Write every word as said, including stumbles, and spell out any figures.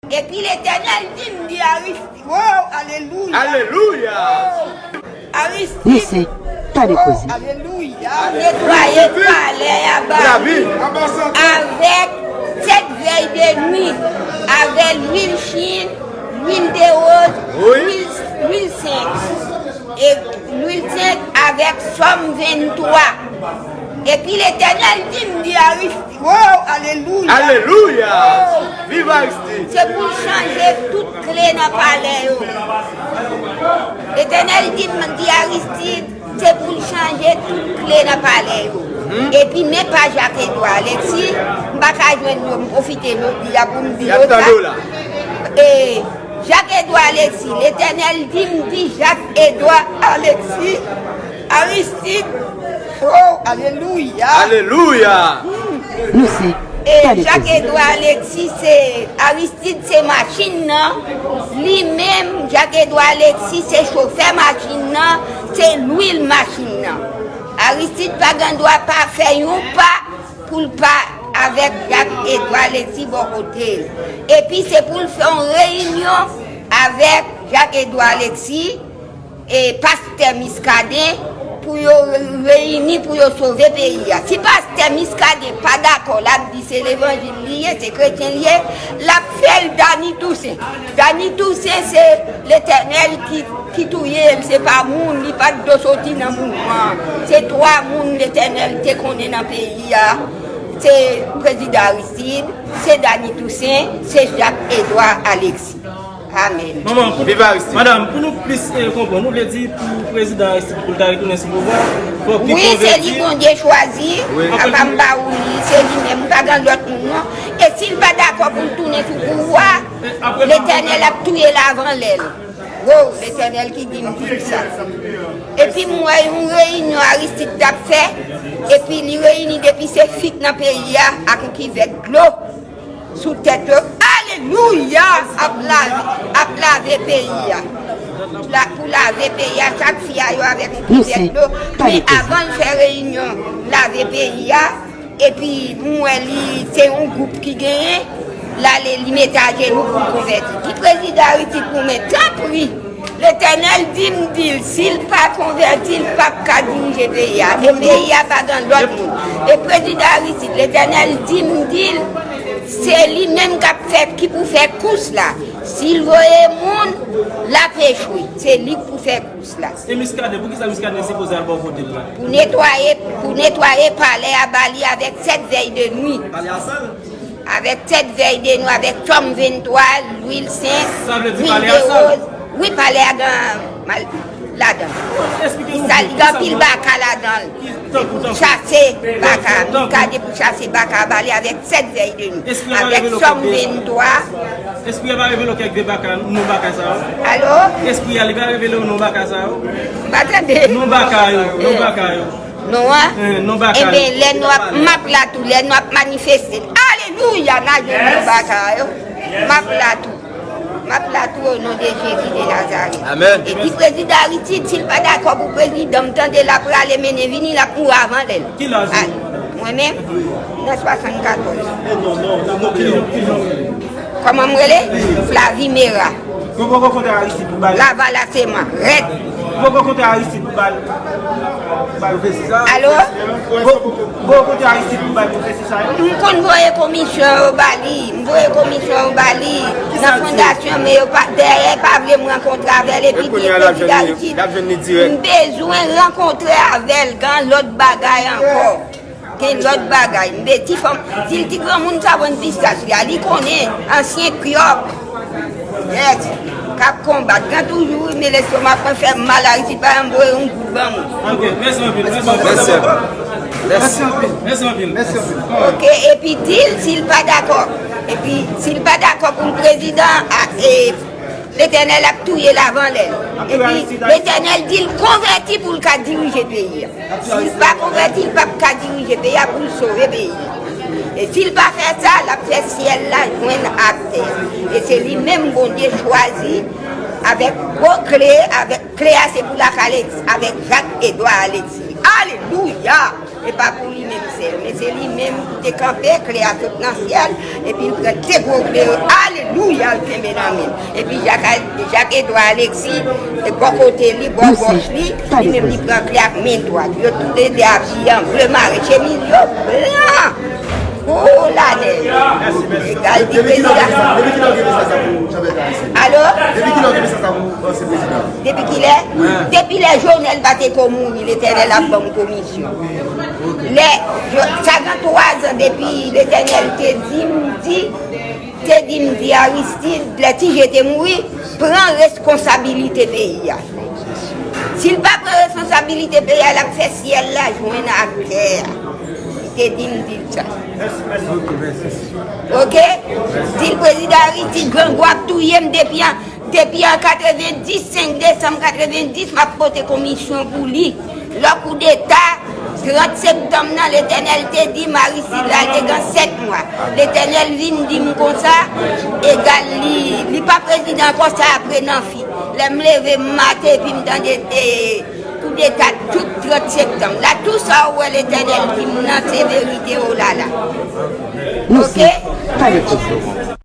Epi Letènèl di m, di Aristid, oh, alelouya! Alelouya! Aristid, Mesye, tande oh, koze. Alelouya! Netwaye palè a Bali avèk sèt vèy de nwi, avèk lwil chin, lwil de woz, wi, lwil, lwil sent, e lwil sent avèk Sòm venntwa. Epi Letènèl di m, di Aristid, oh, alelouya! Alelouya! Oh! Viv Aristid! Se pou l chanje tout kle nan palè yo. Letènèl di m, di Aristid, se pou l chanje tout kle nan palè yo. Epi men pa Jacques Edouard Alexis, m pa ka jwenn yo, m pwofite jodi a pou m di yo sa. E Jacques Edouard Alexis, Letènèl di m di Jacques Edouard Alexis, Aristid, oh, alelouya! Alelouya! E Jacques Edouard Alexis, se Aristid, se machin nan. Li menm, Jacques Edouard Alexis, se chofè machin nan, se lwil machin nan. Aristid pa gen dwa pa fè yon pa pou l pa avèk Jacques Edouard Alexis bò kote l. Epi se pou l fè yon reyinyon avèk Jacques Edouard Alexis e pastè Muscadin pou yo reyini pou yo sove peyi a. Si pastè Muscadin pa dakò, l ap di se levanjil li ye, se kretyen li ye, l ap fè l Dany Toussaint. Dany Toussaint se Letènèl ki, ki touye l, se pa moun, li pa t do soti nan mouvman. Se twa moun Letènèl te konnen nan peyi a. Se prezidan Aristide, se Dany Toussaint, se Jacques Edouard Alexis. Amèn. Manman, pou, viv Aristide. Madanm, pou nou plis, eh, konprann, nou vle di pou prezidan Aristide pou l ta retounen sou pouvwa, fòk li konvèti. Wi, se li Bondye chwazi. Wi. Apa m ba ou li, se li menm, m pa gen lòt moun non. E si l pa dakò pou l tounen sou pouvwa, Letènèl ap touye l avan lè l. Wo, Letènèl ki di m di l sa. Epi m wè yon reyinyon Aristide t ap fè, epi li reyini depi se fik nan peyi a ak yon kivèt dlo sou tèt yo. Alelouya! Ap lave, ap lave peyi a. La, pou lave peyi a, chak fi a yo avèk yon kivèt dlo. Men avan l fè reyinyon lave peyi a, epi m wè li, se yon gwoup ki genyen, l ale, li mete ajenou pou l konvèti. Di prezidan Aristide pou mwen, tanpri, Letènèl di m di l, si l pa konvèti, l p ap ka dirije peyi a. E peyi a pa gen lòt moun. E prezidan Aristide, Letènèl di m di l, se li menm k ap fè, ki pou fè kous la. Si l voye moun, l ap echwe. Se li k pou fè kous la. E Muscadin, poukisa Muscadin sipoze al bò kote l la? Pou netwaye, pou netwaye palè a ba li avèk sèt vèy de nwi. Palè a sal? Avèk sèt vèy de nwi, avèk Sòm venntwa, lwil sen, lwil de woz. Wi, palè a gen mal ladan l. Li sal, li gen anpil baka ladan l. Se pou chase baka. Muscadin pou chase baka, ba li avèk sèt vèy de nwi. Avèk Sòm venntwa. Espri a pa revele w kèk de baka, non baka sa yo? Alo? Espri a, li pa revele w non baka sa yo? M pa tande. Non baka yo, non baka yo. Non an? Eh, non baka yo. Enben, lè nou ap, m ap la tou, lè nou ap manifeste. Alelouya, n a jwenn non baka yo. M ap la tou. M ap la tou, o non de Jezi de Nazarèt. Amèn. Epi prezidan Aristide, si l pa dakò pou prezidan, m tande l ap rale mennen vini, l ap mouri avan lè l. Ki laj ou? Mwen menm? Nan swasannkatòz. Kòman m rele? Flavie Mera. Ou poko kontre Aristide pou ba l. Lavalas e mwen, rèd. Ou poko kontre Aristide pou ba l, pou ba l pwofesi sa. Alo? Ou poko kontre Aristide pou ba l pwofesi sa yo. M konn voye komisyon yo ba li. M voye komisyon yo ba li nan fondasyon, men yo pa, dèyè pa vle m rankontre avè l, epi di prezidan Aristide, m bezwen rankontre avè l, gen lòt bagay ankò. Gen lòt bagay. M be ti fanm, di l ti granmoun sa vann pistach li a. Li konnen, ansyen kyòk. Yes. K ap konbat. Gen toujou, wi, men lestomak mwen fè m mal, Aristide pa janm voye yon goud ban mwen. Ok, mèsi anpil, mèsi anpil. Mèsi. Mèsi anpil. Mèsi anpil. Ok, epi di l, si l pa dakò. Epi, si l pa dakò pou l prezidan, a, e, Letènèl ap touye l avan lè l. Epi, Letènèl di l konvèti pou l ka dirije peyi a. Si l pa konvèti, l p ap ka dirije peyi a pou l sove peyi a. E si l pa fè sa, l ap fè syèl la jwenn ak tè. E se li menm Bondye chwazi avèk gwo kle, avèk kle a se pou lakay Alexis, avèk Jacques Edouard Alexis. Alelouya! E pa pou li menm sèl, men se li menm ki te kanpe, klè a sot nan syèl, epi l pran de gwo klè yo, alelouya, l kenbe nan men l. Epi Jak, Jak Edwa Alexis, e bò kote li, bò gòch li, li menm li pran klè ak men dwat. Yo toulede abiye an ble mare, chemiz yo blan. Kou lanèj. Egal di prezidan. Depi kilè w gen mesaj sa pou chanpèt ayisyen? Alo? Depi kilè w gen mesaj sa pou ansyen prezidan? Depi kilè? Depi lè Jovenel pa te ko mouri, Letènèl ap ban m komisyon. Lè, sa gen twa zan depi Letènèl te di m, di, te di m, di Aristide, lè Ti Je te mouri, pran reskonsabilite peyi a. Si l pa pran reskonsabilite peyi a, l ap fè syèl la jwenn ak tè a. Li te di m di l sa. Oke? Di l prezidan Aristide, grangou ap touye m depi an, depi an katrevenndis, senk desanm katrevenndis, m ap pote komisyon pou li. Lè koudeta, trant septanm nan, Letènèl te di m Aristide la, l te gen sèt mwa. Letènèl vin di m konsa, egal li, li pa prezidan ankò, sa apre nan fi. Lè m leve m maten, epi m tande, e, koudeta tout trant septanm. La, tou sa ou wè Letènèl di m nan, se verite, olala. Oke?